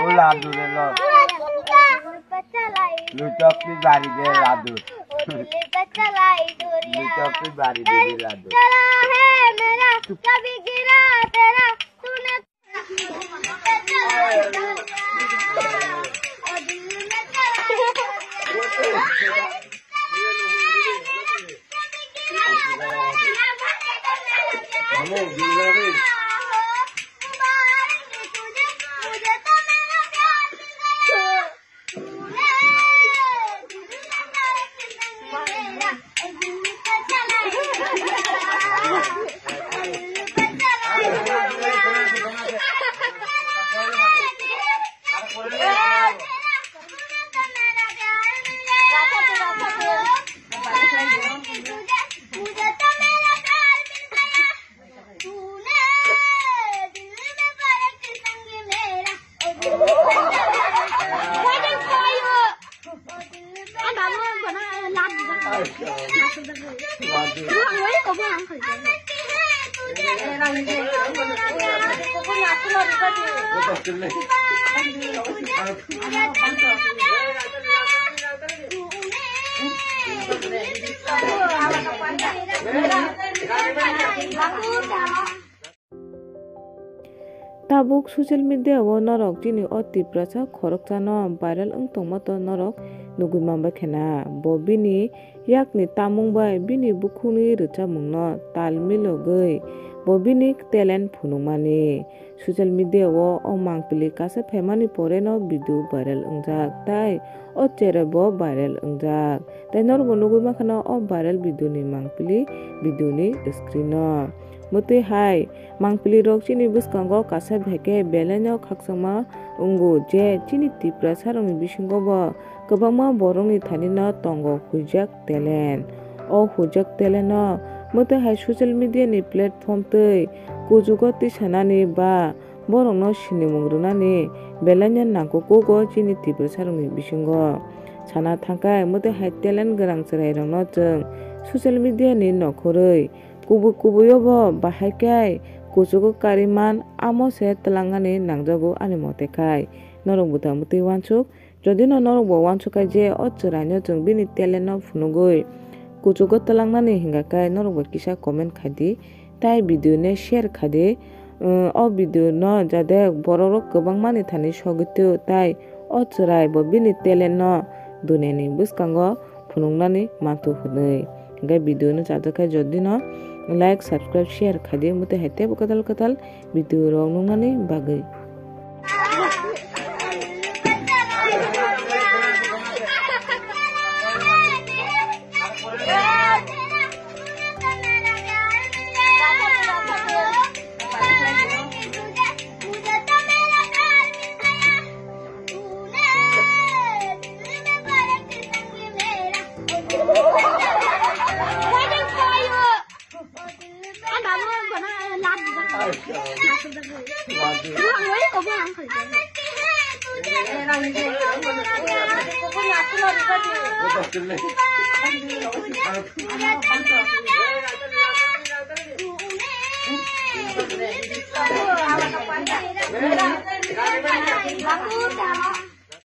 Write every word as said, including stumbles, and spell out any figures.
O ladu de lo. Luchok pi bari de ladu. Luchok pi bari de ladu. Tabuk social media o norok chini o Tiprasa khoroksano viral wng tongma to norok nugwi manbai khena. Bo bini yakni tamung bai bini bukhukni rwchapmungno tal milogwi bo bini talent phunukmani. Social media o o mangpili kasa phaimani poreno video viral wngjak tei o cherebo viral wngjak. Tei norokbo nugwi mankhano o viral video ni mangpili video ni screen o. Mwtwi hai mangpili rok chini bwskango kasa bheke belai no khakchangma wngo je chini Tiprasa rokni bisingo bo kwbangma borokni thani no tongo huijak talent. O huijak talent no mwtwi hai social media ni platform twi kuchugo tisanani ba borokno sinimung rwnani belai no nangkukgo chini Tiprasa rokni bisingo. Sana thangkhe mwtwi hai talent gwnang chwrai rokno chwng social media ni nokhorwi kubui kubui o bo bahai khe kuchugo kariman amo se twlangnani nangjago ani mote khai. Norok bwtang bwtwi uansuk, jodi no norok bo uansuk kha je o chwraino chwng bini talent no phunugwi kuchugo twlangnani hinga khe norok bo kisa comment khai di tei video no share khai di. O video no jade borok rok kwbangma ni thani sogwi twi tai o chwrai bo bini talent no duniani bwskango phunuknani manthu hwnwi. Hwnkhe video no chajak khe jodi no like, subscribe, share khai di, mwtwi hai teibo kwtal kwtal video rok nuknani bagwi.